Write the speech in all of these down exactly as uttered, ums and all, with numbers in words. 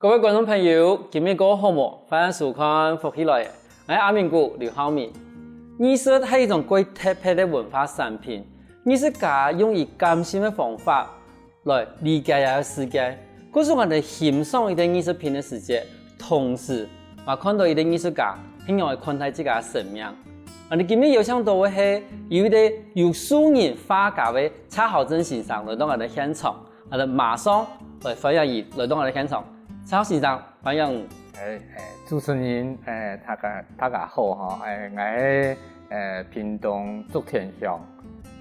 各位觀眾朋友，今日過好無？歡迎收看《福氣來了》，𠊎係阿明哥劉浩明。藝術係一種蓋特別个文化產品，藝術家用佢感性个方法來理解這個世界。故所𠊎兜欣賞一個藝術品个時節，同時也看到一個藝術家係仰般看待自家个生命。𠊎兜今日邀請到个係有一個有素人畫家个蔡豪正先生來到𠊎兜現場。 𠊎兜馬上來歡迎佢來到𠊎兜現場。蔡先生，歡迎。欸，欸，主持人，欸，大家，大家好吼，欸，𠊎係，欸，屏東竹田鄉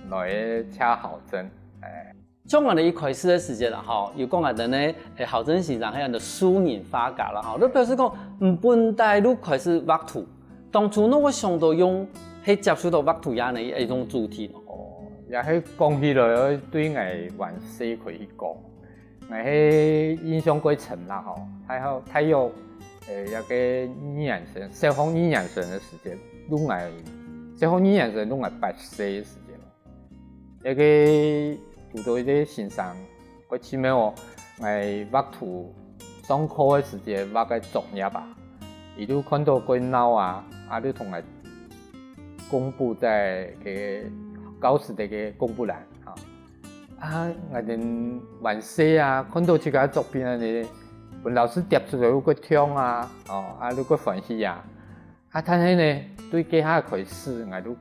來个蔡豪正，欸。像𠊎兜一開始个時節啦吼，有講𠊎兜呢，欸，豪正先生係𠊎兜素人畫家啦吼，就表示講，毋，本底就開始畫圖，當初仰會想到用，係接觸到畫圖這樣个一種主題呢？哦，也係講起來，對𠊎還細開始講。 𠊎係印象蓋深啦吼，大學，大約，呃，一個二年生，小學二年生个時節，就𠊎，小學二年生就𠊎八歲个時節咯。一個堵著一個先生，蓋奇妙哦，𠊎畫圖，上課个時節畫个作業啊，佢就看到蓋鬧啊，啊就同𠊎公布在該教室个該公布欄哈。 啊，𠊎兜還細啊，看到自家作品恁仔，分老師貼出來又蓋暢啊，哦，啊又蓋歡喜啊。啊，但係呢，對該下開始，𠊎就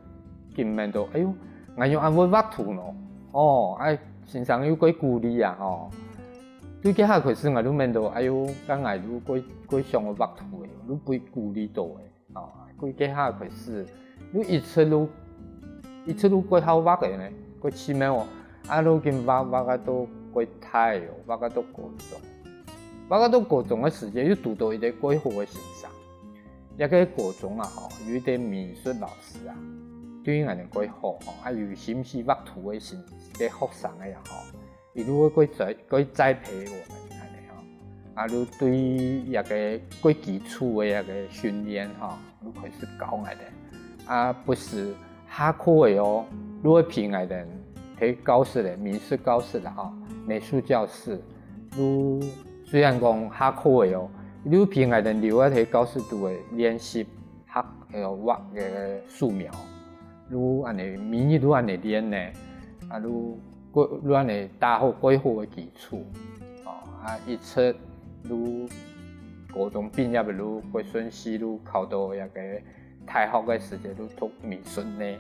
緊愐到，哎喲，𠊎仰恁會畫圖呢？哦，啊，先生又蓋鼓勵啊，吼。對該下開始，𠊎就愐到，哎喲，該𠊎就蓋，蓋想愛畫圖个，就被鼓勵到个。 哦，對該下開始，就一直就，一直就蓋好畫个呢，蓋奇妙哦。啊，就緊畫，畫到蓋大哦，畫到高中。畫到高中个時節，又堵著一個蓋好个先生。這個高中啊，吼，有一個美術老師啊，對𠊎兜蓋好，吼，啊，有興趣畫圖个先，个學生个啊，吼。 佢就會蓋栽，蓋栽培𠊎兜恁仔吼。啊，就對這個蓋基礎个這個訓練吼，就開始教𠊎兜。啊，不時下課个哦，就會陪𠊎兜在教室个，美術教室啦吼，美術教室，就雖然講下課个哦，就陪𠊎兜留啊在教室肚个練習畫，呃，畫个素描。 就恁仔，每日就恁仔練呢，啊，就，就恁仔打好蓋好个基礎，哦，啊，一直就高中畢業就蓋順序就考到這個大學个時節就讀美術呢，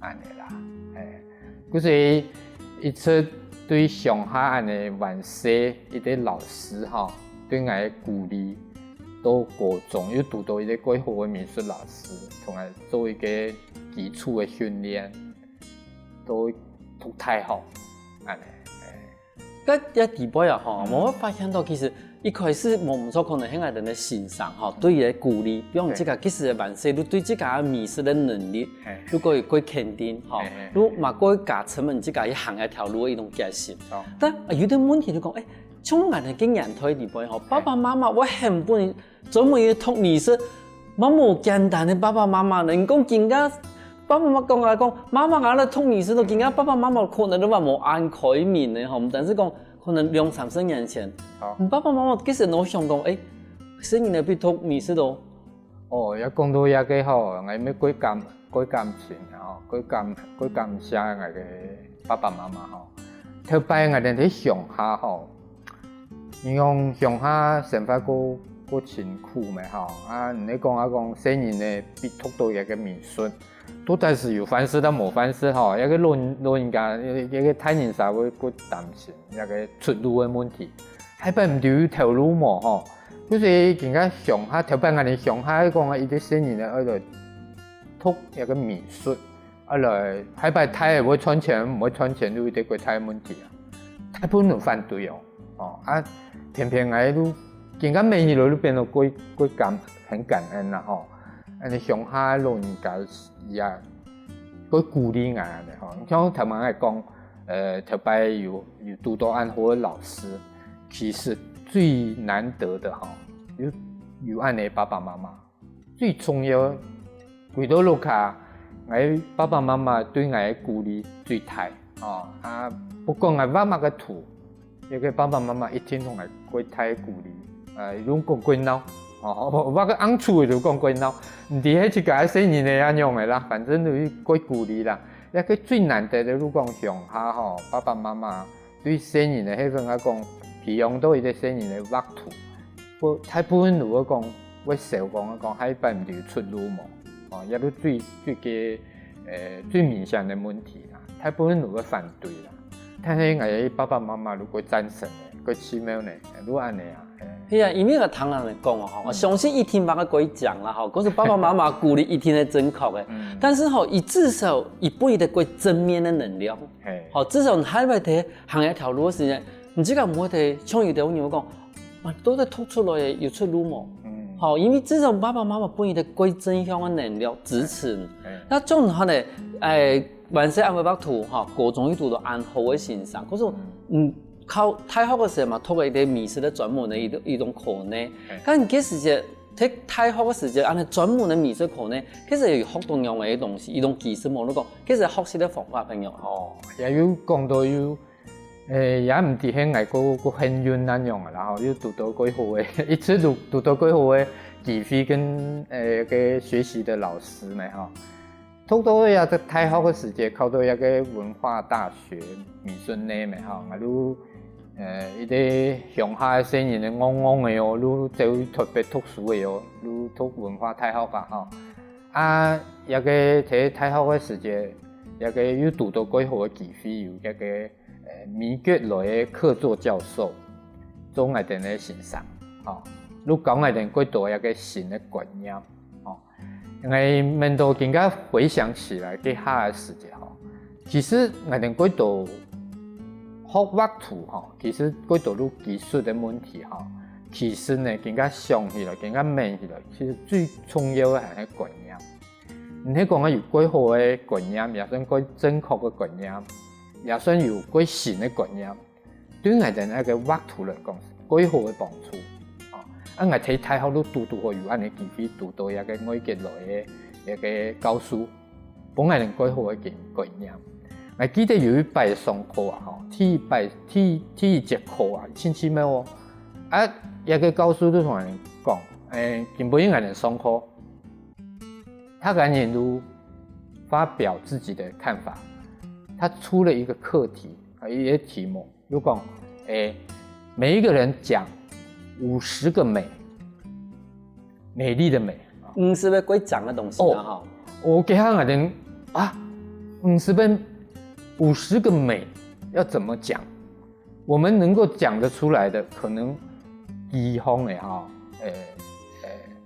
恁仔啦，嘿。故所一直對鄉下恁仔還細一個老師吼，對𠊎个鼓勵，到高中又堵著一個蓋好个美術老師，同𠊎做一個 基礎个訓練，到讀大學，恁仔。該這底背啊吼，𠊎發現到其實一開始無毋著，可能係𠊎兜个先生吼，對佢个鼓勵，比如講自家其實還細，就對自家个美術个能力，就蓋，蓋肯定吼，就嘛蓋加深自家去行這條路个一種決心。但有兜問題就講，欸，像𠊎兜个年代底背吼，爸爸媽媽會很不 專門去讀美術，嘛無簡單个爸爸媽媽呢。你講今下爸爸媽媽講啊講，媽媽𠊎來讀美術咯，今下爸爸媽媽可能都還無恁開明呢吼。毋單淨講，可能兩三十年前，你爸爸媽媽其實都想講，欸，細人仔去讀美術咯。哦，也講到這個吼，𠊎乜蓋感，蓋感情吼，蓋感，蓋感謝𠊎个爸爸媽媽吼。頭擺𠊎兜在鄉下吼， 你講鄉下生活過，過辛苦咩吼？啊，你講啊講細人仔去讀著這個美術，到底係有飯食抑無飯食吼？這個老，老人家，這個大人儕會過擔心這個出路个問題。下擺毋知有頭路無吼？故所今下鄉下，頭擺𠊎兜鄉下講啊，一個細人仔愛來讀這個美術， 啊來，下擺大仔會賺錢，毋會賺錢，就一個蓋大个問題啊。大部分都反對哦，哦，啊，偏偏𠊎就，今下每日就變到蓋，蓋感，很感恩啦吼。恁仔鄉下老人家也蓋鼓勵𠊎恁仔吼。你像頭先𠊎講，呃，頭擺有，有堵著恁好个老師，其實最難得个吼，有，有恁仔爸爸媽媽。 最重要，歸到屋下，𠊎爸爸媽媽對𠊎个鼓勵最大，哦，啊，不管𠊎畫麼个圖，這個爸爸媽媽一定同𠊎蓋大个鼓勵。呃，就講過鬧，哦，畫个紅棗就講過鬧，毋知係自家个細人仔恁樣个啦，反正就過鼓勵啦。這个最難得个就講鄉下吼，爸爸媽媽對細人仔个係分啊講，培養到一个細人仔畫圖，不，大部分就會講會愁講啊講，下一擺毋知有出路無？哦，這就最最个呃最明顯个問題啦，大部分就會反對啦。但係𠊎个爸爸媽媽就過贊成个，過奇妙呢，就恁樣啊。嘿。係啊，因為𠊎聽人講哦，吼，嗯。我相信一定嘛个過講啦，吼，可是爸爸媽媽鼓勵一定係正確个。嗯。但是吼，佢至少佢分佢个過正面个能量，嘿。吼，至少你下擺在行一條路个時間，你自家毋會在像有兜人會講，啊，到底讀出來个有出路無？嗯。吼，因為至少爸爸媽媽分佢个過正向个能量支持。嘿。那種下呢，哎， 還細恁會畫圖，吼，高中又讀到恁好个先生，可是，嗯。嗯，考大學个時候嘛，讀个一个美術个專門个一種，一種科呢。嘿。但該時節，在大學个時節，恁樣專門个美術科呢，其實有學到樣个東西，一種技術無？你講，其實學習个方法朋友。哦，也有講到有，誒，也毋知係𠊎个个幸運恁樣个啦，吼，又讀到過好个，一直讀，讀到過好个機會跟，誒，个學習个老師呢，吼。 讀到這个大學个時節，考到這个文化大學美術系嘛，吼，𠊎就，呃，一个鄉下个細人仔戇戇个哦，就走去台北讀書个哦，就讀文化大學啊，吼。啊，這个在大學个時節，這个又堵到過好个機會，有這个，呃，美國來个客座教授，做𠊎兜个先生，吼，就教𠊎兜過多這个新个觀念，吼。 𠊎愐到今个回想起來，該下个時節吼，其實𠊎兜過多學畫圖吼，其實過多就技術个問題吼，其實呢，今个想起來，今个愐起來，其實最重要个還係觀念。毋係講啊有過好个觀念，也算過正確个觀念，也算有過新个觀念。 對𠊎兜這个畫圖來講，過好个幫助。哦，啊，𠊎在大學就堵堵好有恁樣機會堵到這个外國來个這个教授，分𠊎兜過好个經，觀念。𠊎記得有一擺上課啊，吼，第一擺，第，第一節課啊，真奇妙哦。啊，這个教授就同𠊎兜講，誒，今晡日𠊎兜上課，他趕緊就發表自己的看法，他出了一個課題，啊，一個題目， 就講，誒，每一個人講五十個美，美麗的美。五十個過正个東西啦，吼。哦，該下𠊎兜啊，五十個，五十個美要怎麼講？我們能夠講得出來的，可能一項誒哈，誒，誒，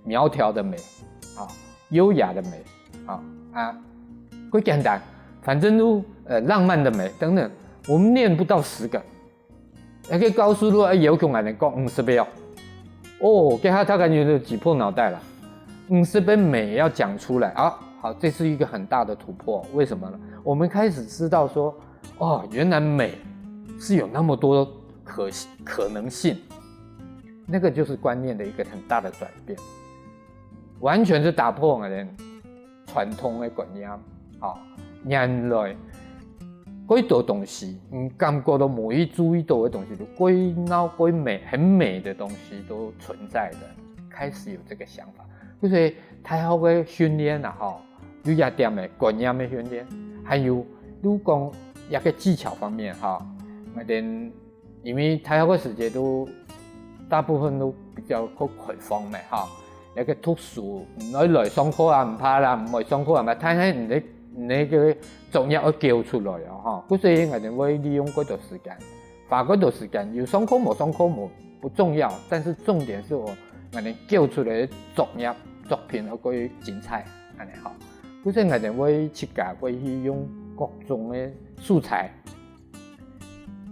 苗條的美，啊，優雅的美，啊，啊，過簡單，反正就，呃，浪漫的美等等，我們念不到十個。 該个教授就愛要求𠊎兜講五十遍哦。哦，該下大家就擠破腦袋了。五十遍美要講出來啊，好，這是一個很大的突破。為什麼呢？我們開始知道說，哦，原來美是有那麼多可，可能性。那個就是觀念的一個很大的轉變。 完全就打破𠊎兜傳統个觀念。吼，原來過多東西，你感覺都無去注意到个東西，就過鬧、過美、很美的東西都存在的，開始有這個想法。所以大學个訓練啊，吼，有一點个觀念个訓練，還有，如果講一個技巧方面，吼，𠊎兜 因為大學个時節都大部分都比較較開放个哈，該个讀書，你愛來上課啊，毋怕啦，毋愛上課啊，嘛，但係你个，你个作業愛交出來哦，哈，故所以𠊎兜會利用過多時間，花過多時間，有上課無上課無，不重要，但是重點是𠊎，𠊎兜交出來个作業，作品愛過精彩，恁樣哈。故所以𠊎兜會自家會去用各種个素材，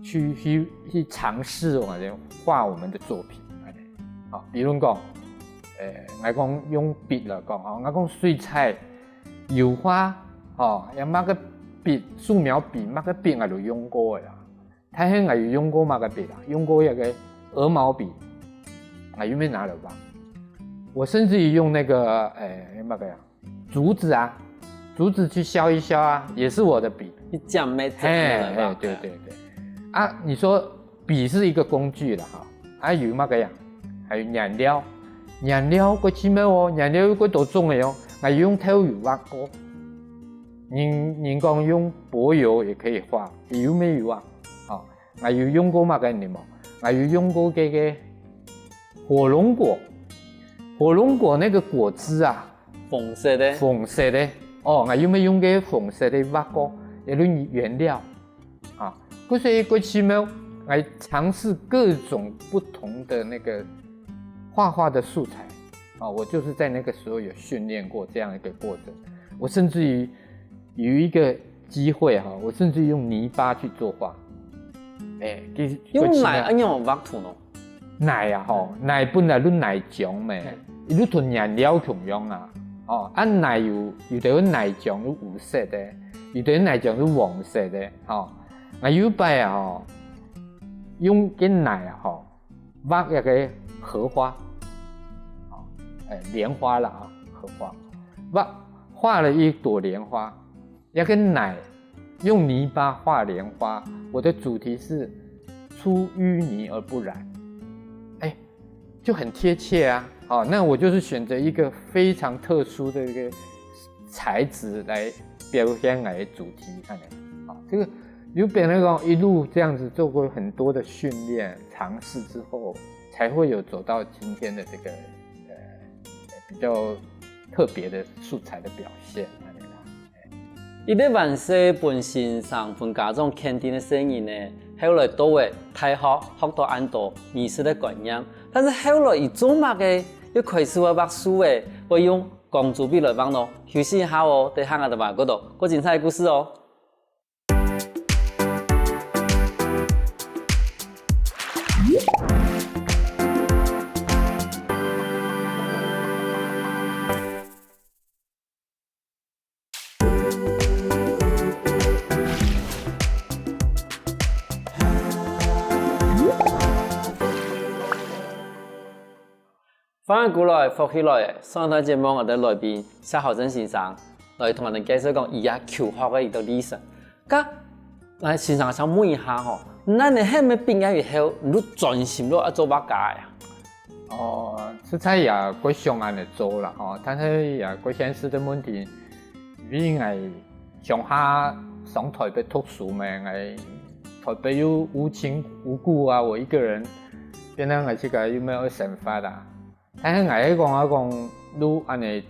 去，去，去嘗試𠊎兜畫𠊎兜个作品。好，比如講，誒，𠊎講用筆來講，吼，𠊎講水彩、油畫，吼，也麼个筆，素描筆，麼个筆𠊎都用過个啦。但係𠊎有用過麼个筆啊？用過該个鵝毛筆，𠊎有無拿來畫？我甚至於用那個，誒，麼个呀？ 竹子啊，竹子去削一削啊，也是我的筆。你講沒錯，嘿，嘿，對，對，對。啊，你說筆是一個工具了哈，啊，有麼个樣？還有顏料，顏料過奇妙哦，顏料有過多種个哦，𠊎有用豆油畫過。人人講用柏油也可以畫，也有沒有啊？哦，𠊎有用過麼个呢無？𠊎有用過這個火龍果，火龍果那個果汁啊，紅色的，紅色的，哦，𠊎有沒有用這個紅色的畫過？也論原料。 啊，故所以過去呢，來嘗試各種不同的那個畫畫的素材。啊，我就是在那個時候有訓練過這樣一個過程。我甚至於有一個機會哈，我甚至用泥巴去作畫。哎，其實用泥，過去呢，恁樣畫圖喏？泥啊吼，泥本來就泥漿咩，佢就同顏料共樣啊。哦，啊泥有有的泥漿就烏色的，有的泥漿就黃色的，吼。 𠊎有擺啊吼，用个泥啊吼，畫一個荷花，哦，欸，蓮花啦啊，荷花，畫畫了一朵蓮花，那個泥用泥巴畫蓮花，我的主題是出淤泥而不染，欸， 就很貼切啊。好，那我就是選擇一個非常特殊的一個材質來表現𠊎个主題，恁仔。好，這個有變成講一路這樣子做過很多的訓練、嘗試之後，才會有走到今天的這個呃比較特別的素材的表現，恁仔啦。 一直還細分先生分家長肯定个細人仔，後來到了大學學到恁多美術个觀念，但是後來佢做麼个又開始會畫樹仔，會用光珠筆來畫呢？休息一下哦，等下𠊎兜還過多過精彩个故事哦。 歡迎轉來，福氣來了！上一段節目𠊎兜來賓謝豪正先生來同𠊎兜介紹講佢个求學个一個歷程。該𠊎先生想問一下吼，該你係毋係畢業以後你就專心落去做畫家个啊？ 哦，實在也過想恁仔做啦吼，但是也過現實个問題，因為𠊎鄉下上臺北讀書咩，𠊎臺北又無親無故啊，我一個人，變成𠊎自家又無愛生活啊。但是𠊎係講啊講，就恁仔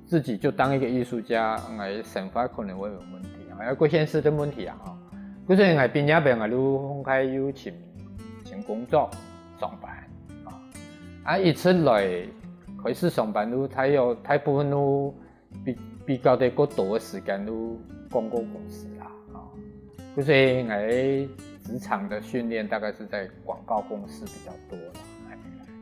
自己就當一個藝術家，𠊎生活可能會有問題，還有過現實个問題啊，吼。故所𠊎畢業後，𠊎就趕快又尋尋工作上班，啊，啊一直來開始上班就大約大部分就比比較得過多个時間就廣告公司啦，吼。故所𠊎職場个訓練大概是在廣告公司比較多啦。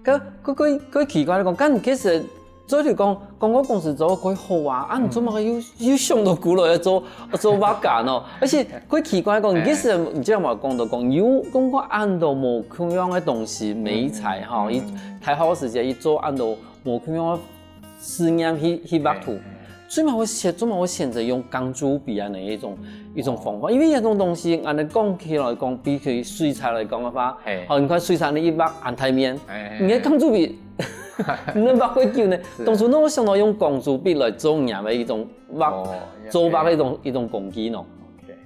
該該該該奇怪講，該你其實 所以就講，廣告公司做得蓋好啊，啊你做麼个又又想到過來愛做愛做畫家呢？而且蓋奇怪講，你其實你這樣嘛講到講，有講過恁多無共樣个東西，媒材吼，佢大學時節佢做恁多無共樣个試驗去去畫圖，最尾會選最尾會選擇用光珠筆恁仔一種一種方法，因為這種東西，恁仔講起來講，比起水彩來講个話，吼，你看水彩你一畫恁大面，你个光珠筆 你畫幾久呢？當初仰會想到用光珠筆來做你个一種畫，做畫个一種一種工具呢？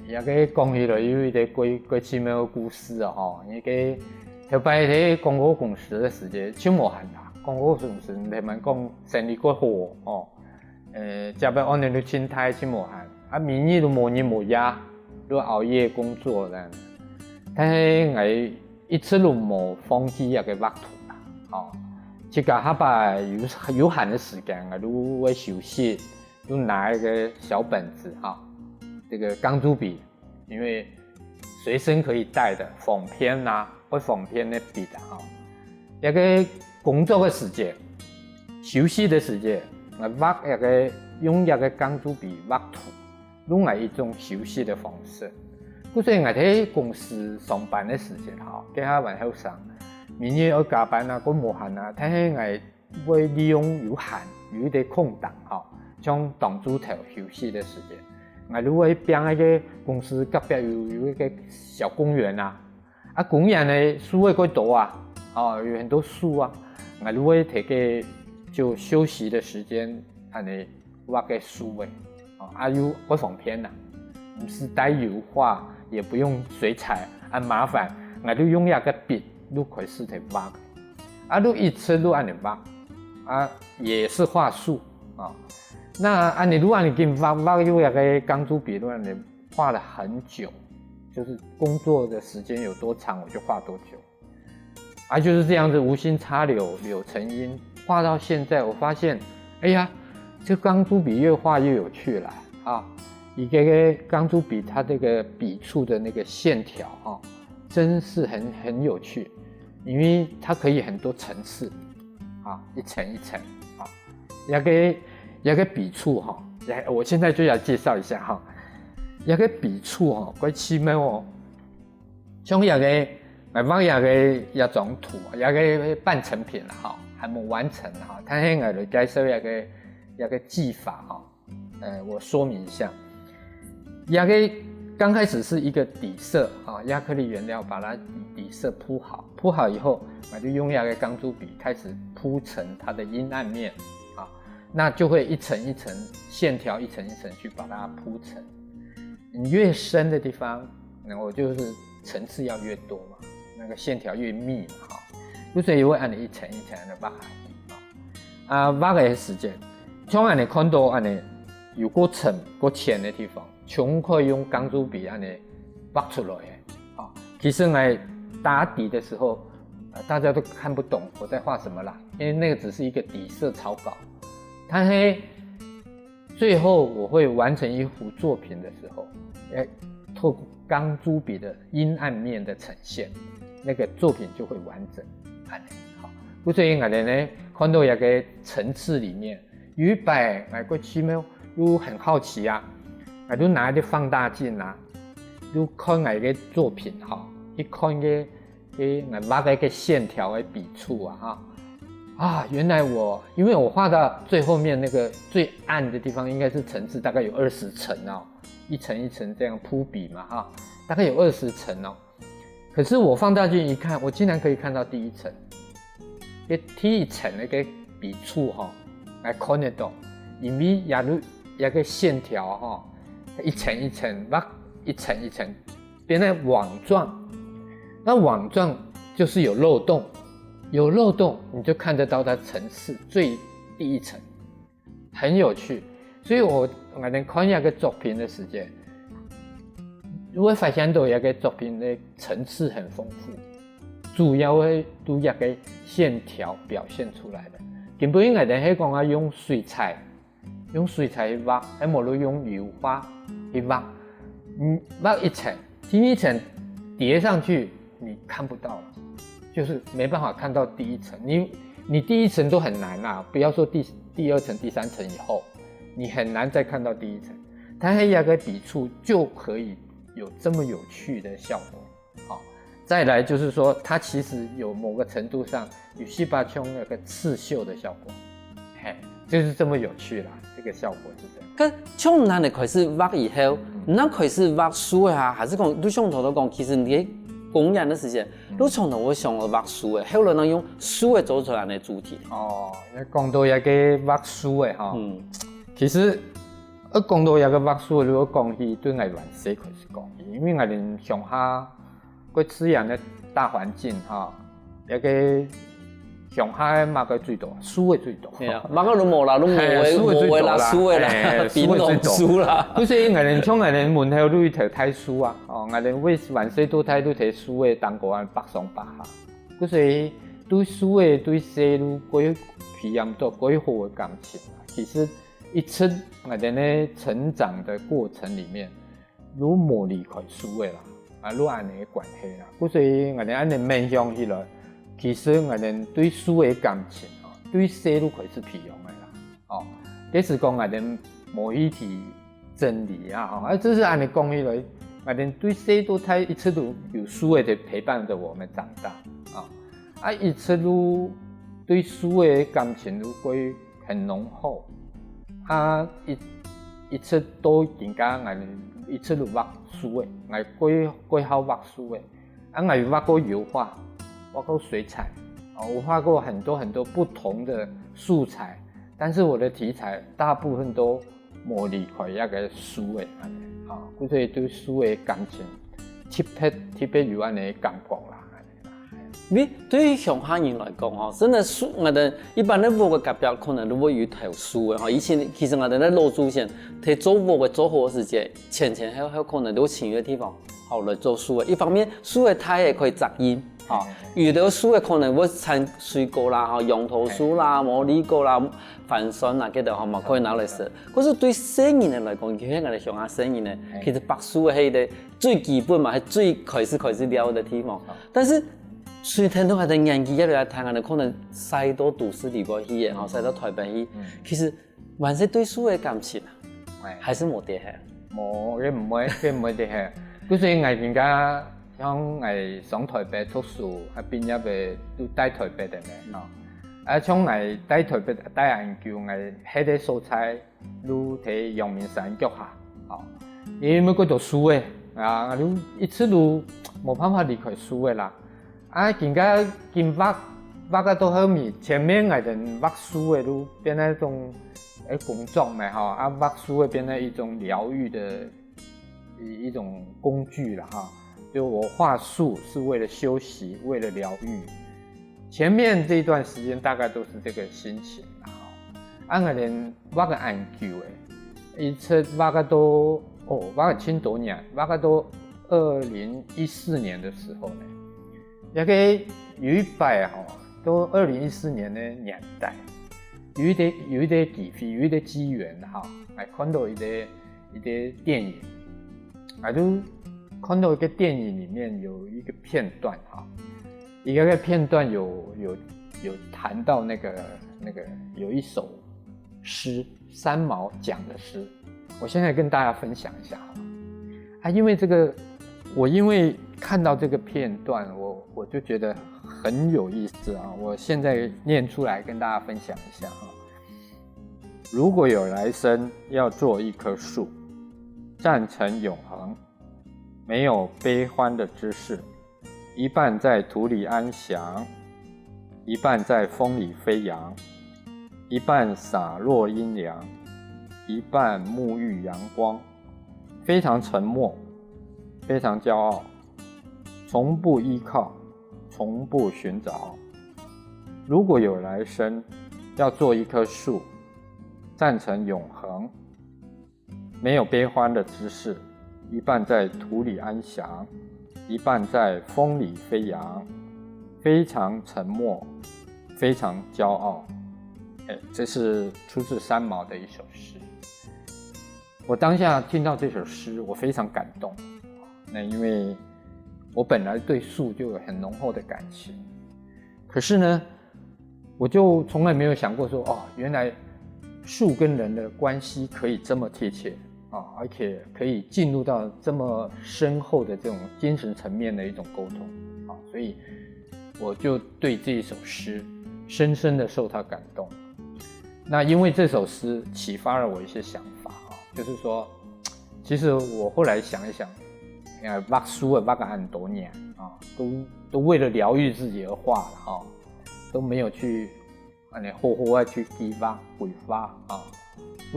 這個講起來有一個蓋蓋奇妙个故事啊吼，該個頭擺在廣告公司个時節，就無閒啦。廣告公司你聽人講生理蓋好哦，呃，加班按呢就盡大，就無閒，啊，每日都無日無夜，都熬夜工作恁樣。但是𠊎 一直都無放棄這個畫圖啦，吼。自家下擺有有閒个時間，𠊎就會休息，就拿一個小本子哈，這個光珠筆，因為隨身可以帶的，方便啊，會方便个筆啊，吼。這個工作个時節，休息个時節，𠊎畫這個用這個光珠筆畫圖。 用來一種休息个方式。故所𠊎在公司上班个時節吼，該下還後生，每日愛加班啊，過無閒啊，但係𠊎會利用有閒有一個空檔吼，像當晝頭休息个時節，𠊎就會跈該個公司隔壁有有一個小公園啊， 啊，公園个樹仔蓋多啊，哦，有很多樹啊，𠊎就會在該就休息的時間，恁呢畫个樹仔，哦，啊又不方便啦，毋使帶油畫，也不用水彩，很麻煩，𠊎就用這个筆就開始在畫，啊就一直就恁呢畫，啊也是畫樹啊。那恁呢就恁呢緊畫畫，用這个鋼珠筆就恁呢畫了很久，就是工作的時間有多長，我就畫多久。 啊，就是這樣子無心插柳柳成蔭，畫到現在，我發現，哎呀，這鋼珠筆越畫越有趣了啊！一個個鋼珠筆，它這個筆觸的那個線條哈、真是很很有趣，因為它可以很多層次啊，一層一層啊，那個那個筆觸哈，來，我現在就要介紹一下哈，那個筆觸哈，怪奇妙哦。 像這個，𠊎畫這個這張圖，這個半成品了哈，還沒完成哈，但是𠊎來介紹這個這個技法哈，呃，我說明一下。這個剛開始是一個底色啊，壓克力原料把它底色鋪好，鋪好以後，那就用這個鋼珠筆開始鋪成它的陰暗面啊，那就會一層一層線條一層一層去把它鋪成。 你越深的地方，那我就是層次要越多嘛，那個線條越密嘛，哈，所以會恁呢一層一層的畫下去啊。啊，畫个時間，像恁呢看到恁呢有過深、過淺的地方，全可以用鋼珠筆恁呢畫出來的啊。其實來打底的時候，呃，大家都看不懂我在畫什麼啦，因為那個只是一個底色草稿，但是 最後我會完成一幅作品的時候，要透過鋼珠筆的陰暗面的呈現，那個作品就會完整。恁呢，好，故所以𠊎等呢，看到一個層次裡面，有一擺𠊎過去呢，又很好奇啊，𠊎就拿一個放大鏡啊，就看𠊎个作品哈，去看个 个𠊎畫个个線條个筆觸啊哈。啊，原來我因為我畫到最後面那個最暗的地方，應該是層次大概有二十層哦，一層一層這樣鋪筆嘛哈，大概有二十層哦。可是我放大鏡一看，我竟然可以看到第一層，个第一層那個筆觸哈，來看得到，因為也有一個線條哈，一層一層畫，一層一層 變成網狀。那網狀就是有漏洞，有漏洞你就看得到它層次最第一層，很有趣。所以我𠊎等看一個作品的時間，會發現到一個作品的層次很豐富，主要會對一個線條表現出來的。根本𠊎等係講啊，用水彩 用水彩去畫，還無就用油畫去畫。嗯，畫一層，第一層疊上去，你看不到了，就是沒辦法看到第一層。你你第一層都很難啦，不要說第第二層、第三層以後，你很難再看到第一層。它還有一個筆觸就可以有這麼有趣的效果。 好，再來就是說，它其實有某個程度上有西巴琼那個刺繡的效果，嘿，就是這麼有趣啦。這個效果是這樣。該從哪裡開始畫以後，哪開始畫書啊？還是講你想頭頭講，其實你个公園的時間，你從頭會想要畫書的，後來呢用書的做出來的主題。哦，講到一個畫書的哈，嗯，其實 呃，講到這個畫書，如果講起對𠊎還細開始講起，因為𠊎等鄉下个自然个大環境哈，這個鄉下个麼个最多，樹仔最多。係啊，麼个都無啦，都無係，樹仔最多啦，無啦，樹仔啦，係，檳榔樹啦。所以𠊎等像𠊎等門口有一頭大樹啊，哦，𠊎等會還細到大都在樹仔頂高啊，爬上爬下。所以對樹仔對細路過培養到過好个感情啊。其實 一直𠊎等个成長的過程裡面，都無離開樹仔啦，啊，都恁呢个關係啦。故所以𠊎等恁呢面向起來，其實𠊎等對樹个感情吼，對細路開始培養个啦。哦，這係講𠊎等無去提整理啊，吼，啊，這係恁呢講起來，𠊎等對細到大一直都有樹仔在陪伴著𠊎等長大啊，啊，一直都對樹个感情都會 很濃厚。啊，一一直到今下，𠊎一直都畫樹仔，𠊎過過好畫樹仔。啊，𠊎有畫過油畫，畫過水彩，哦，我畫過很多很多不同的素材，但是我的題材大部分都無離開該个樹仔，恁呢，吼，故所以對樹仔感情特別特別有恁呢感覺啦。你對於鄉下人來講吼，真的樹，𠊎等一般的屋个隔壁可能都會有一頭樹仔吼。以前其實𠊎等个老祖先，在做屋个做好个時節，前前後後可能都尋一個地方，好來做樹仔。一方面，樹仔大个可以遮蔭，吼，有的樹仔可能會產水果啦，吼，楊桃樹啦、毛李果啦、番檨啦，這兜吼嘛可以拿來食。可是對細人仔來講，尤其𠊎等鄉下細人仔，其實捌樹仔係一個最基本嘛，係最開始開始尞个地方。但是，隨等到𠊎等年紀越來越大，𠊎等可能徙到都市裡背去个，吼，徙到台北去，其實還係對樹个感情啊，還係無忒係。無，佢毋會，佢毋會忒係。故所以𠊎今下像𠊎上台北讀書，啊畢業个都戴台北个呢，吼。啊像𠊎戴台北戴恁久，𠊎歇个所在 就在陽明山腳下，吼，因為該多樹仔啊，就一直都無辦法離開樹仔啦。啊，今下今畫畫个到後面，前面𠊎等畫樹仔就變成一種誒工作嘛，吼，啊畫樹仔變成一種療癒的一一種工具了哈。就我畫樹是為了休息，為了療癒。前面這一段時間大概都是這個心情啦，吼。啊，𠊎等畫个恁久誒，一直畫个到，哦，畫个盡多年，畫个到二零一四年的時候呢，也个有一擺吼，到二零一四年的年代，有一個有一個機會，有一個機緣哈，來看到一個一個電影，啊，就看到一個電影裡面有一個片段哈，一個个片段有有有談到那個那個有一首詩，三毛講的詩，我現在跟大家分享一下哈。啊，因為這個，我因為看到這個片段，我我就覺得很有意思啊，我現在念出來跟大家分享一下哈。如果有來生，要做一棵樹，站成永恆，沒有悲歡的姿勢，一半在土裡安詳，一半在風裡飛揚，一半灑落陰涼，一半沐浴陽光，非常沉默，非常驕傲，從不依靠，從不尋找。如果有來生，要做一棵樹，站成永恆，沒有悲歡的姿勢，一半在土裡安詳，一半在風裡飛揚，非常沉默，非常驕傲。哎，這是出自三毛的一首詩。我當下聽到這首詩，我非常感動。那因為我本來對樹就有很濃厚的感情，可是呢，我就從來沒有想過說，哦，原來樹跟人的關係可以這麼貼切啊，而且可以進入到這麼深厚的這種精神層面的一種溝通啊，所以我就對這一首詩深深的受到感動。那因為這首詩啟發了我一些想法啊，就是說，其實我後來想一想，呃，畫樹仔畫个恁多年啊，都都為了療癒自己而畫了哈，都沒有去，呃，好好的去計畫規劃啊。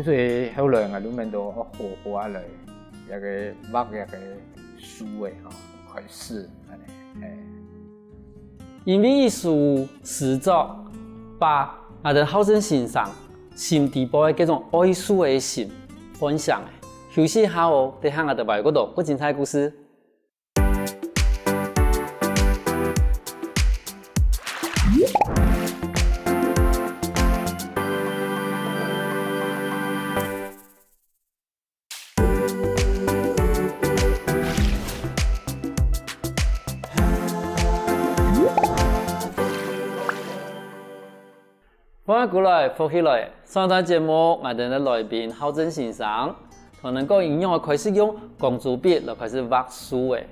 所以後來𠊎就變到好好啊來，那個畫那個樹仔哈，開始，恁呢，哎。因為一首詩作，把𠊎等浩正先生心底背个這種愛樹个心分享了。休息一下哦，等下𠊎等還有更多更精彩个故事。 歡迎過來，福氣來！上一段節目，𠊎等个來賓浩正先生，同𠊎等講佢仰般開始用鋼珠筆來開始畫樹仔。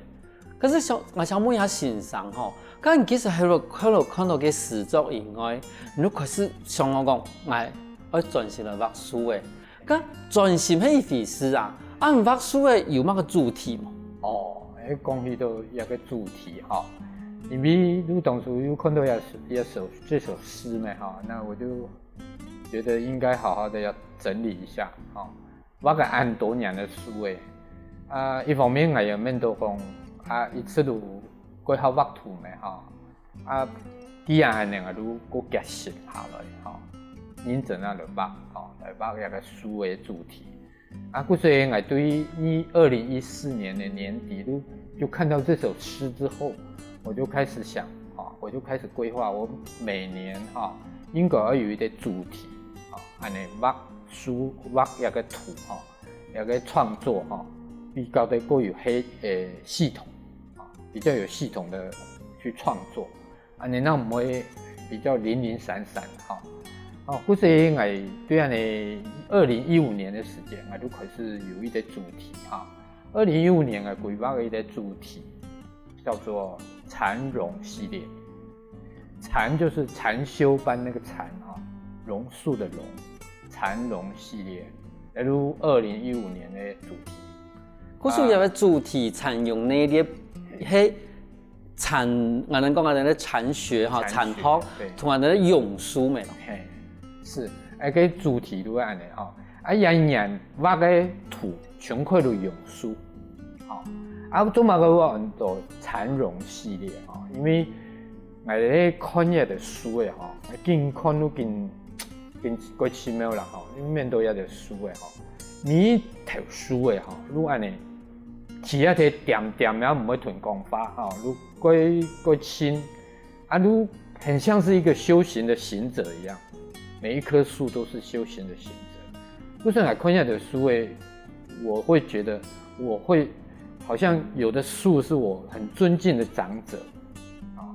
可是想，𠊎想問一下先生吼，該你其實除了看到看到个詩作以外，你就開始想講，𠊎愛專心來畫樹仔。該專心係一回事啊，啊你畫樹仔有麼个主題無？哦，誒，講起到一個主題哈，因為就當初又看到這首這首這首詩嘛哈，那我就覺得應該好好的要整理一下哈。畫个恁多年的書誒，啊，一方面𠊎也面對講，啊，一直都過好畫圖嘛哈，啊，既然恁樣啊，就過結識下來哈，認真啊來畫哈，來畫這个書的主題。 啊，故所以𠊎對二二零一四年的年底就就看到這首詩之後，我就開始想啊，我就開始規劃，我每年哈應該要有一個主題啊，恁樣畫書畫一個圖哈，一個創作哈，比較的過有系呃系統啊，比較有系統的去創作。 恁樣那毋會比較零零散散哈。哦，故所以𠊎對恁樣二零一五年的時間，𠊎就開始有一個主題哈。二零一五年𠊎規劃个一個主題叫做禪榕系列。禪就是禪修班那個禪哈，榕樹的榕，禪榕系列，例如二零一五年的主題。故所以个主題禪榕系列，係 禪，𠊎等講𠊎等个禪學哈，禪學，對。同𠊎等个榕樹咩咯。嘿，是，哎，个主題就恁樣吼。啊，一年畫个圖全部都榕樹，吼。啊，做麼个會安到禪榕系列吼？因為𠊎等看這个書个吼，緊看都緊緊過奇妙啦吼，你面對這个書个吼，每一條書个吼，都恁樣，其他个點點也毋會同講話吼，都 歸歸清，啊，就很像是一個修行的行者一樣，每一棵樹都是修行的行者。為什麼看這个書誒，我會覺得我會好像有的樹是我很尊敬的長者啊，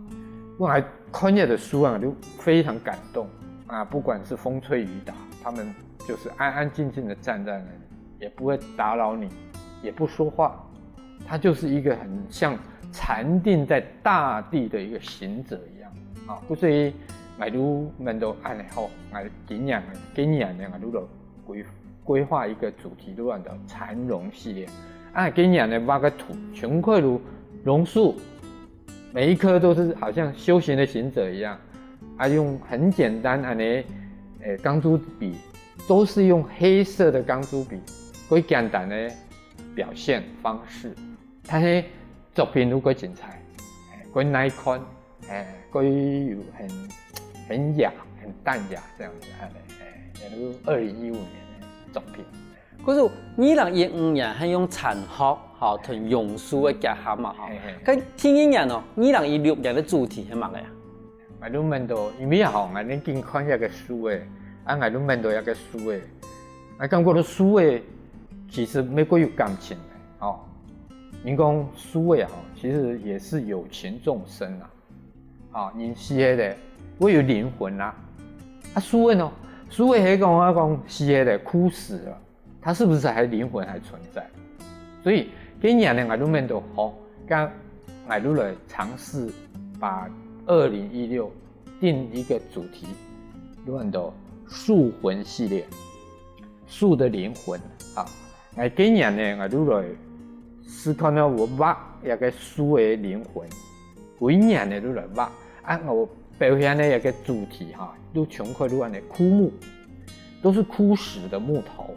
我還看這个書啊，就非常感動啊，不管是風吹雨打，他們就是安安靜靜的站在那裡，也不會打擾你，也不說話， 他就是一個很像禪定在大地的一個行者一樣啊。故所以，𠊎就問到恁樣好，𠊎今年今年呢，𠊎就來規規劃一個主題，就安到禪榕系列。啊，今年呢畫个圖全部都榕樹，每一棵都是好像修行的行者一樣，啊，用很簡單恁樣，誒，鋼珠筆，都是用黑色的鋼珠筆，最簡單的 表現方式，但是作品又過精彩，過耐看，過有很很雅、很淡雅這樣子，恁樣，也就二零一五年的作品。可是二零一五年還用禪學，吼，同榕樹个結合嘛，吼。該第二年哦，二零一六年的主題係麼个啊？ 𠊎就問到，因為吼，𠊎恁緊看這个書誒，啊，𠊎就問到這个書誒，𠊎感覺到書誒，其實乜過有感情誒，吼。人講書誒吼，其實也是有情眾生啊，吼，人死忒了，會有靈魂啊。啊，書誒呢？書誒係講啊講死忒了，枯死了。 它是不是還靈魂還存在？所以今年呢，𠊎就面對好，該𠊎就來嘗試把二零一六定一個主題，就安到樹魂系列，樹的靈魂啊。𠊎今年呢，𠊎就來試看呢，𠊎畫一個樹的靈魂， 每年呢都來畫。啊，𠊎表現个一個主題哈，都全部都恁樣枯木，都是枯死的木頭。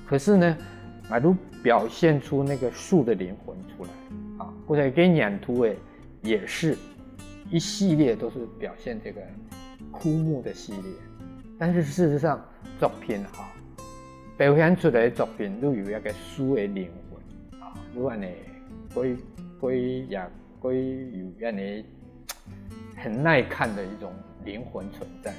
可是呢，啊，都表現出那個樹的靈魂出來啊。或者跟原圖誒也是一系列都是表現這個枯木的系列，但是事實上作品哈，表現出來的作品都有一個樹的靈魂啊，都恁樣歸歸也 會有恁樣很耐看的一種靈魂存在。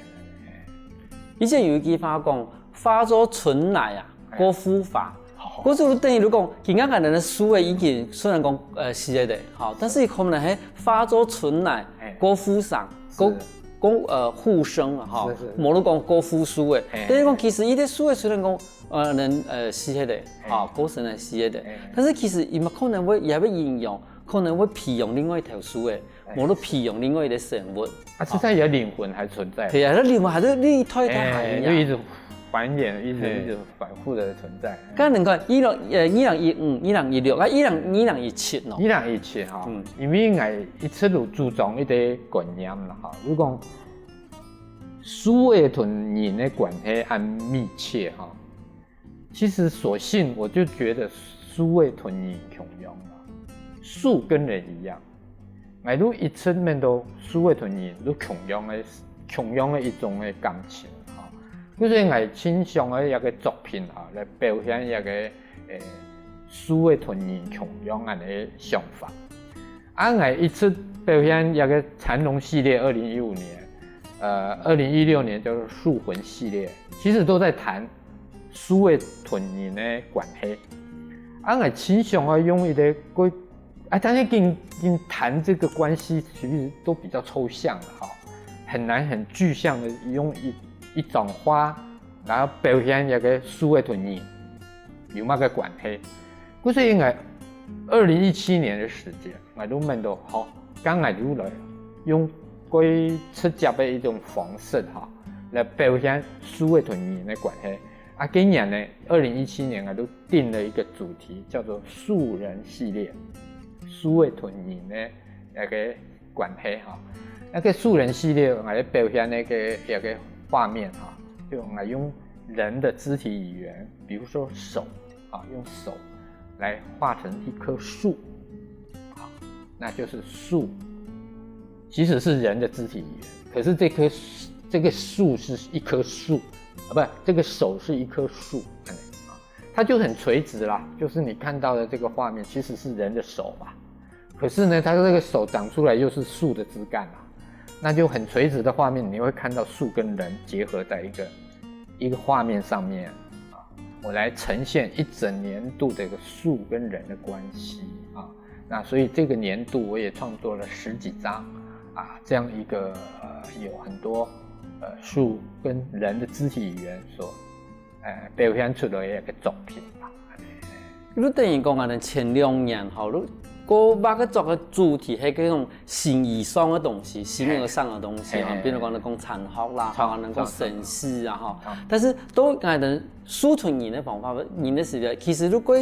以前有一句話講，化作春泥啊，過復花。故所等於就講，今下𠊎等个樹仔已經雖然講呃死忒了，吼，但是佢可能係化作春泥，過復生，過過呃復生啊，吼，無就講過復樹仔。等於講其實一個樹仔雖然講呃能呃死忒了，吼，過身了死忒了，但是其實佢乜可能會也會營養 可能會培養另外一條樹仔，無就培養另外一個生物。啊，實在有靈魂還存在。對啊，該靈魂還係你代代還係一樣。一直还原，一直嘿。一直反复的存在。該你看，二零呃二零一五、二零一六啊，二零二零一七喏。二零一七哈，嗯因為𠊎一直都主張一個觀念啦哈，如果講樹仔同人个關係恁密切哈，其實索性我就覺得樹仔同人共樣啦，樹跟人一樣。 𠊎都一直愐到樹仔同人都共樣个、共樣个一種个感情哈。故所以𠊎盡想个一個作品哈，來表現一個誒樹仔同人共樣恁个想法。啊，𠊎一直表現一個蠶龍系列，二零一五年，呃，二零一六年叫做樹魂系列，其實都在談樹仔同人个關係。啊，𠊎盡想要用一個過 哎，但是跟跟談這個關係，其實都比較抽象的哈，很難很具象的用一一種花，然後表現一個樹仔同人有麼个關係。故所以𠊎二零一七年的時間，𠊎就愐到好，該𠊎就來用過直接的一種方式哈，來表現樹仔同人的關係。啊，今年呢，二零一七年𠊎就定了一個主題，叫做樹人系列，樹仔同人的一個關係哈。那個樹人系列，𠊎來表現那個一個畫面哈，就𠊎用人的肢體語言，比如說手啊，用手來畫成一棵樹，好，那就是樹，其實是人的肢體語言，可是這棵這個樹是一棵樹啊，不，這個手是一棵樹，哎啊，它就很垂直啦，就是你看到的這個畫面其實是人的手嘛，可是呢，它這個手長出來又是樹的枝幹啊，那就很垂直的畫面，你會看到樹跟人結合在一個一個畫面上面啊，我來呈現一整年度的一個樹跟人的關係啊。那所以這個年度我也創作了十幾張啊，這樣一個呃有很多呃樹跟人的肢體語言所呃表現出來的一個作品吧。你等於講啊，前兩年吼，你過畫个作个主題係該種形而上个東西，形而上个東西吼，嘿比如講你講殘酷啦，殘吼，你講生死啊，吼殘。但是到𠊎等樹同人个方法，人个時代，其實你過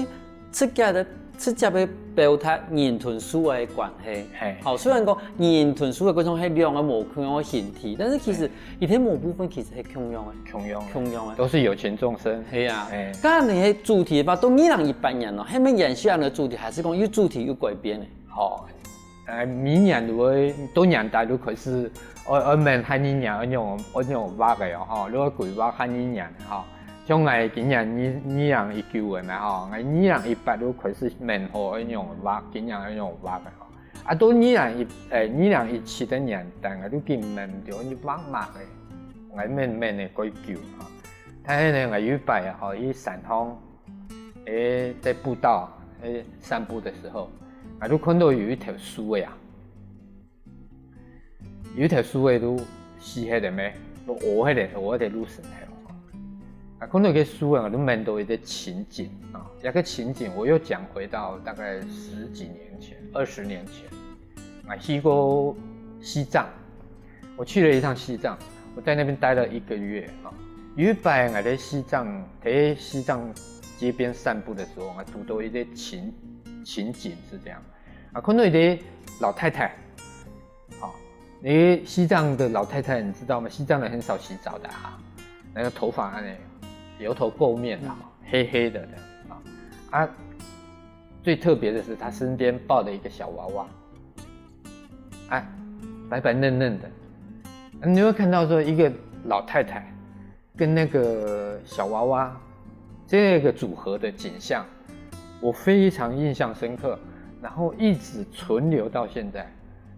直接个直接个表達人同樹个關係。嘿好，雖然講人同樹个過程係兩个無共樣个形體，但是其實佢个某部分其實係共樣个，共樣的共樣个。都是有情眾生。係啊哎，該你个主題吧，到二零一八年咯，係毋係延續恁个主題，還係講有主題有改變呢？好，呃，明年就會到年底就開始，我我問下一年愛用愛用畫个哦，吼，如果規劃下一年哈，像𠊎今年二二零一九个嘛吼，𠊎二零一八就開始問好愛用畫，今年愛用畫个吼。啊，到二零一誒二零一七个年底，𠊎就緊問就愛畫麼个，𠊎問問个幾久哈。但是呢，𠊎有一擺吼，去山上，誒，在步道，誒，散步的時候，𠊎就看到有一條樹仔啊，有一條樹仔都死忒个咩，都屙忒个，屙忒路脣頭。啊，看到這個樹仔，𠊎就問到一個情景啊，這個情景我又講回到大概十幾年前、二十年前，啊，去過西藏，我去了一趟西藏，我在那邊待了一個月啊。有一擺，𠊎在西藏，在西藏街邊散步的時候，𠊎堵到一個情情景是這樣，啊，看到一個老太太，好，你西藏的老太太你知道嗎？西藏人很少洗澡的哈，那個頭髮呢，油頭垢面的哈，黑黑的的啊，啊，最特別的是她身邊抱了一個小娃娃，啊，白白嫩嫩的，你會看到說一個老太太跟那個小娃娃這個組合的景象，我非常印象深刻，然後一直存留到現在，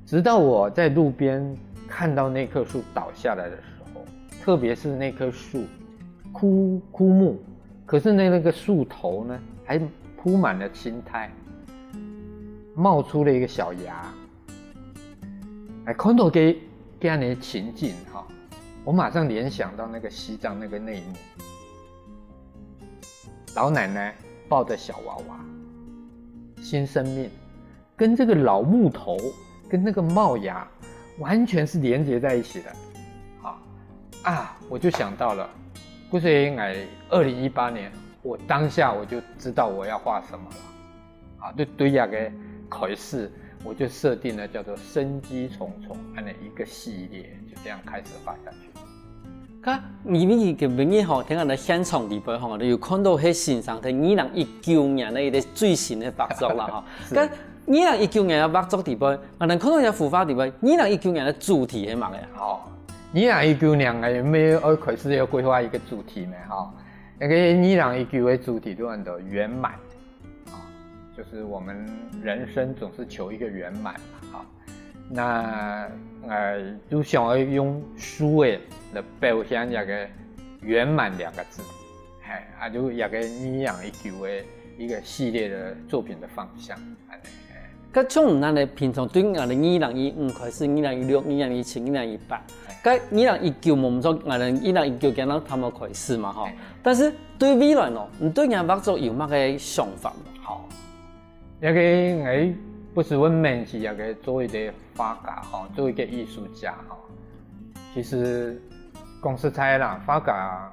直到我在路邊看到那棵樹倒下來的時候，特別是那棵樹枯枯木，可是呢，那個樹頭呢還鋪滿了青苔，冒出了一個小芽。哎，看到這這樣的情景哈，我馬上聯想到那個西藏那個內幕，老奶奶抱著小娃娃，新生命，跟這個老木頭跟那個冒芽完全是連接在一起的。好啊，我就想到了，故所以，哎，二零一八年，我当下我就知道我要画什么了。啊，就对那个开始，我就设定了叫做生机重重，按呢一个系列，就这样开始画下去。該因為今晡日吼，聽𠊎兜現場裡背吼，𠊎兜有看到係先生在二零一九年个一个最新个畫作啦吼。該二零一九年个畫作裡背，𠊎兜看到个幅畫裡背，二零一九年个主題係麼个啊？哦，二零一九年个有没有開始要规划一个主题呢？哈，那个二零一九个主题就安到圆满。 啊，就是我们人生总是求一个圆满嘛，啊，那呃，就想要用书诶来表现这个圆满两个字，哎，啊，就这个二零一九的一个系列的作品的方向，哎。該像你恁呢，平常對𠊎兜二零一五開始，二零一六、二零一七、二零一八，該二零一九無毋著，𠊎兜二零一九今日正開始嘛吼。但是 對未來呢，你對若畫作有麼个想法？好，這个𠊎不時會愐起這个做一个畫家吼，做一个藝術家吼。其實講實在啦，畫家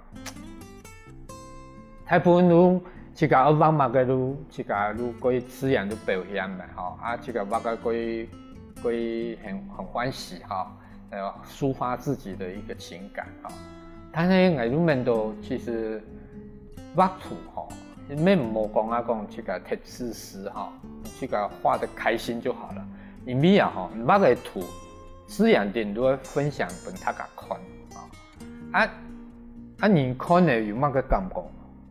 大部分都自家愛畫麼个都自家都過自然都表現嘛吼，啊自家畫个過過很很歡喜吼。 呃，抒發自己的一个情感啊。但是𠊎就愐到，其實畫圖吼，乜毋好講啊講這个忒自私吼，這个畫得開心就好了。因為啊吼，畫个圖自然定都會分享分大家看啊。啊啊，你看了有麼个感覺？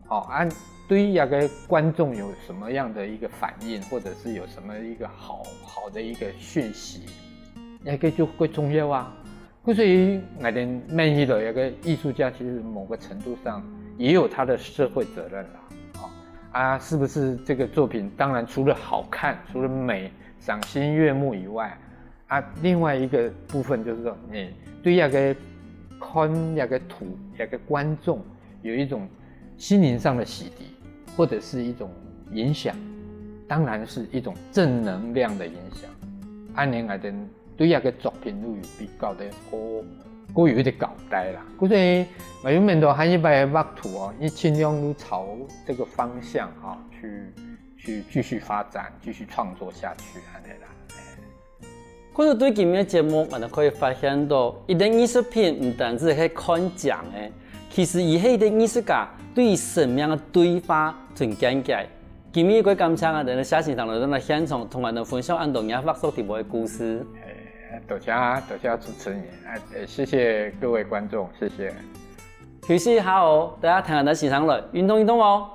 哦，啊，對於這个觀眾有什麼樣的一个反應，或者是有什麼一个好好的一个訊息，那个就最重要啊。所以，𠊎兜愐起來，這个藝術家其實某个程度上也有他的社会责任啦。哦，啊，是不是这个作品？当然，除了好看，除了美，赏心悦目以外， 啊，另外一个部分就是说，你对那个看那个图，那个观众有一种心灵上的洗涤，或者是一种影响，当然是一种正能量的影响。按呢来的，对那个作品都有比较的，哦，过有一点交代啦。所以，我原本都还一般画图哦，你尽量都朝这个方向哈、去去继续发展，继续创作下去，按呢啦。 故所對今晡日个節目，𠊎兜可以發現到，一个藝術品毋單淨係看靚个，其實佢係一个藝術家對於生命个對話同見解。今晡日个感謝𠊎兜个謝先生來到現場，同𠊎兜分享恁多若畫作裡背个故事。多謝多謝主持人，哎，謝謝各位觀眾，謝謝。休息一下哦，大家聽𠊎兜先生來運動運動哦。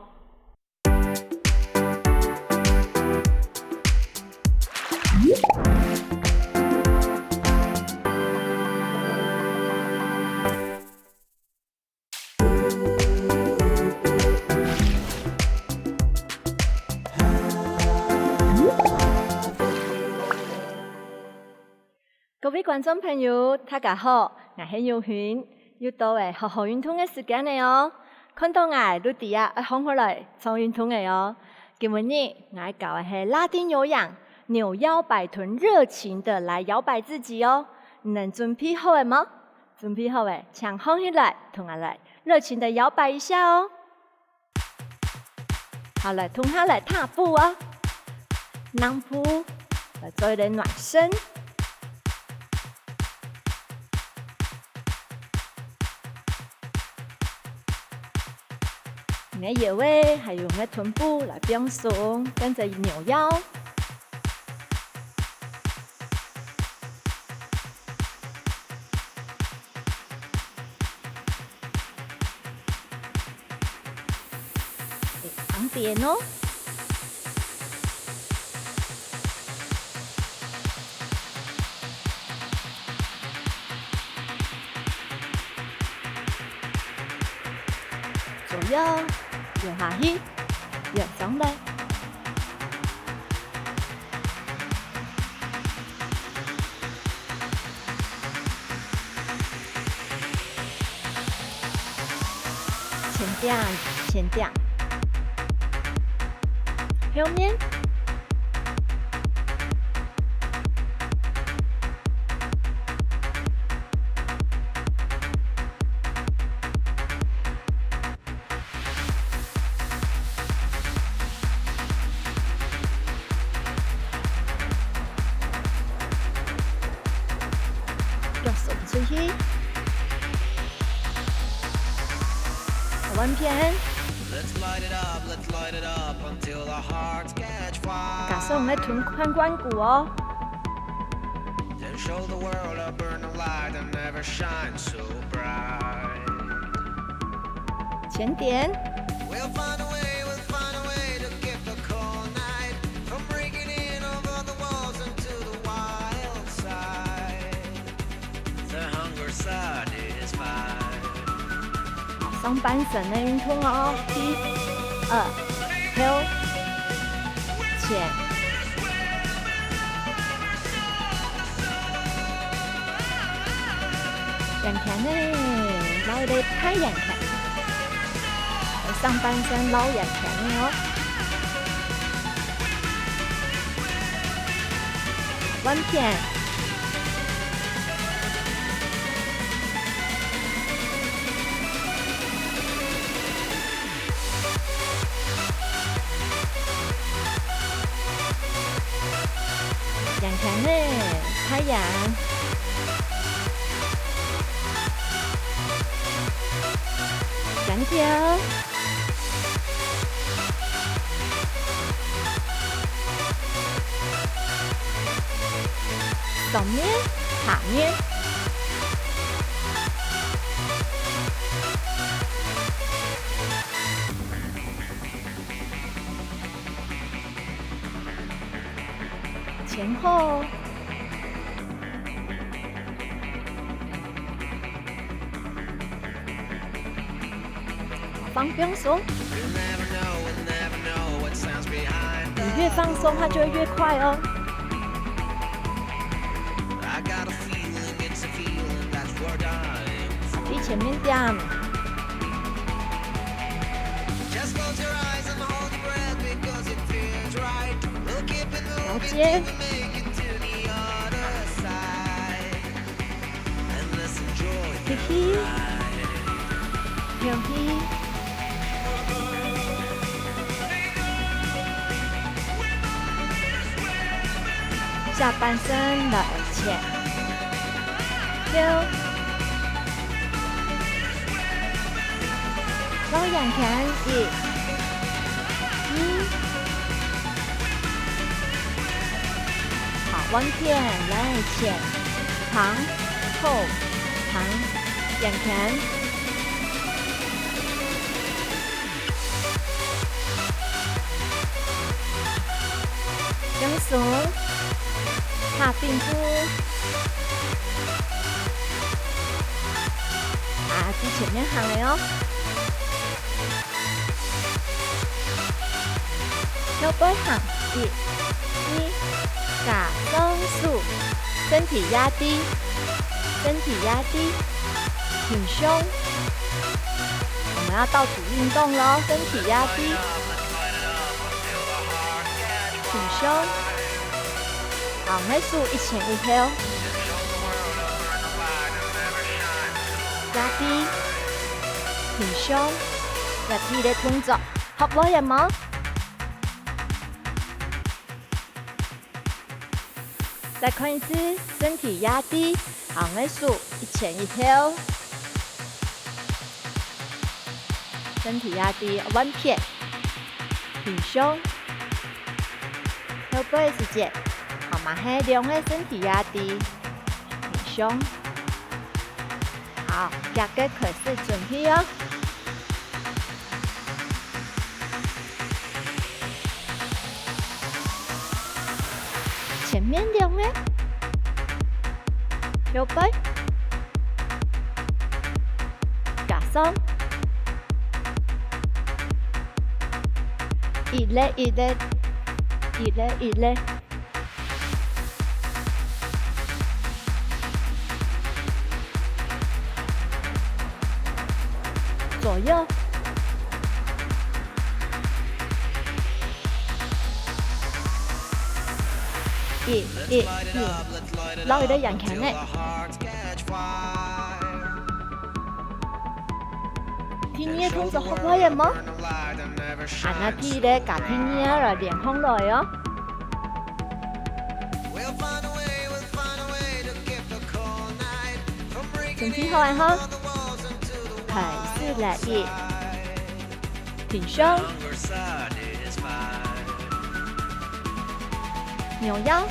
各位觀眾朋友，大家好，𠊎係永雲，又到了好好運動个時間了哦。看到𠊎就知啊，愛䟘起來做運動了哦。今晡日𠊎教个係拉丁有氧扭腰擺臀，熱情的來搖擺自己哦。你等準備好了嗎？準備好了，請䟘起來，同𠊎來熱情的搖擺一下哦。 好，來，同下來踏步啊，兩步，來做一個暖身。你个腰仔還有你个臀部來放鬆，跟著扭腰。 放鬆哦。左右，右下去，右上來。 前點，前點。後面。換片。Let's light it up, let's light it up until our hearts catch fire. 加上个吞，吞關節哦。Then show the world a burning light that never shines so bright. 前點。We'll find a way, we'll find a way to keep the cold night from breaking in over the walls into the wild side. The hunger satisfied. 上半身个運動哦，第二，後，前。圓圈呢，繞一個大圓圈，上半身繞圓圈个哦。 換片。圓圈呢，大圓。尖條。 上面、下面。前後。 放，放鬆。你越放鬆，它就會越快哦。對前面點。了解。 吸氣，敨氣。下半身來前，敨。繞圓圈，一、二。 好，換片，來前，旁，後，旁，圓圈。放鬆，下背部。啊，對前面行个哦。 後背行，一、二，加上手，身體壓低，身體壓低，挺胸。我們要倒數運動囉，身體壓低，挺胸。好，𠊎數一前一後，壓低，挺胸，壓低个動作。 學會了無？再看一次，身體壓低，好，𠊎數一前一後。身體壓低，換片，挺胸。後背時節，好，嘛係兩個身體壓低，挺胸。 好，這個開始準備哦。前面兩個，後背，加上，一個一個，一個一個。 左右。一、一、一，繞一個圓圈仔。第二動作學會了無？啊，該第一個加第二個來連䟘來哦。 準備好了吼，開始了，一、挺胸，扭腰。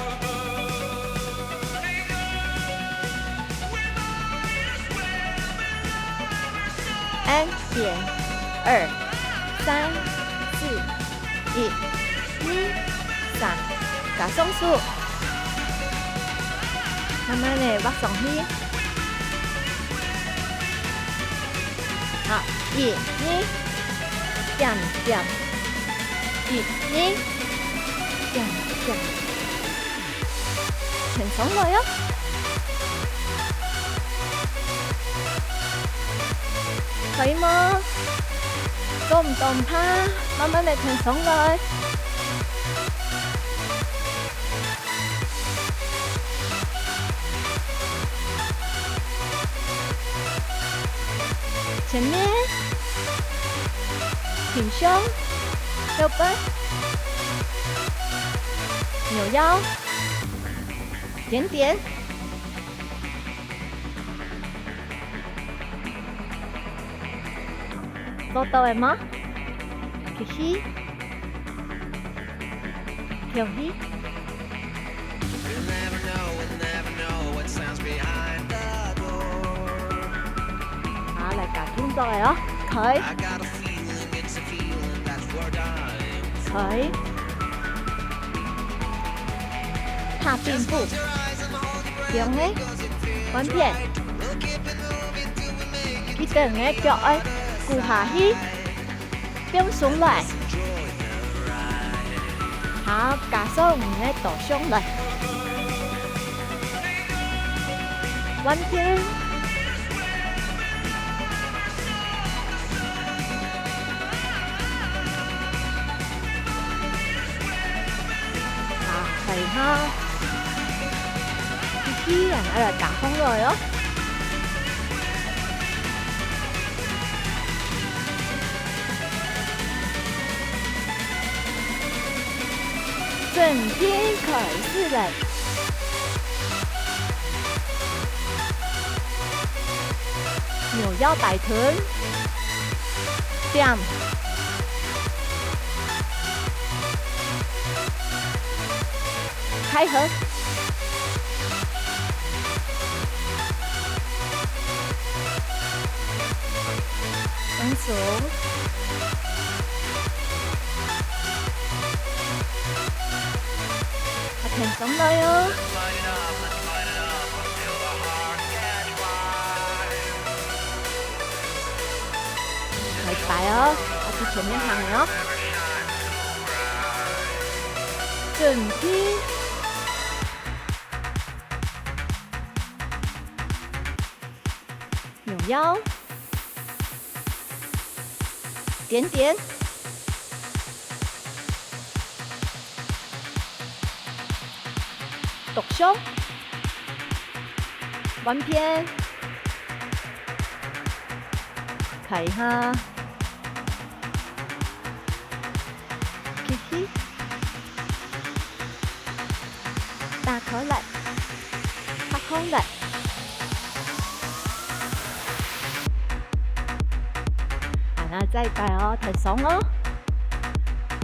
一，二，三，四，一，二，三，加上手。慢慢仔畫上去。 好，一，二，點，點。一，二，點，點。挺上來哦。可以嗎？做毋做毋怕，慢慢仔挺上來。 前面，挺胸，後背，扭腰，點點。做到了嗎？繼續。 跳起。好，來加動作个哦，開。開。踏並步。中个，換片。記得你个腳愛跍下去。 放鬆來。好，加上你个倒上來。換片。好，可以哈。繼續，恁樣來加上來哦。 準備開始了。扭腰擺臀。點。開合。 放鬆。好，挺上來哦。來擺哦，啊，去前面行哦。準備。 扭腰，點點，倒上，換片，開合，吸氣。 打開來，合上來。啊，那再擺哦，挺上哦。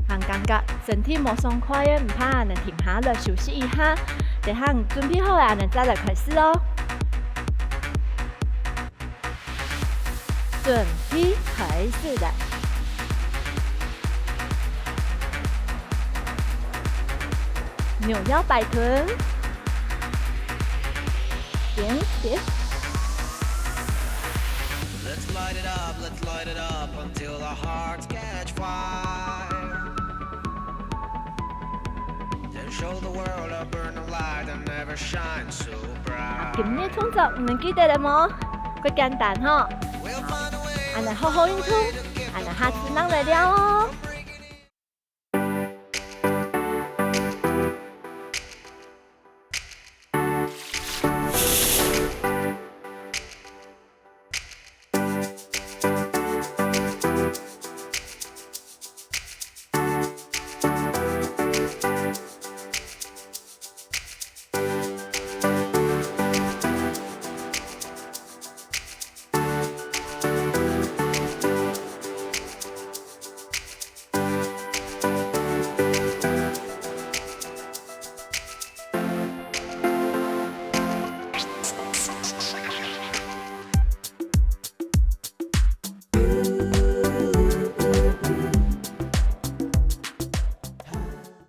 還感覺身體無爽快个，毋怕，恁樣停下來休息一下。等下準備好了，恁樣再來開始哦。 準備開始了。扭腰擺臀，點點。Let's light it up, let's light it up until our hearts catch fire. Then show the world a burning light that never shines so bright. 今日動作你們記得了無？蓋簡單吼。We'll find a way，恁樣好好運動，恁樣下次正來尞哦。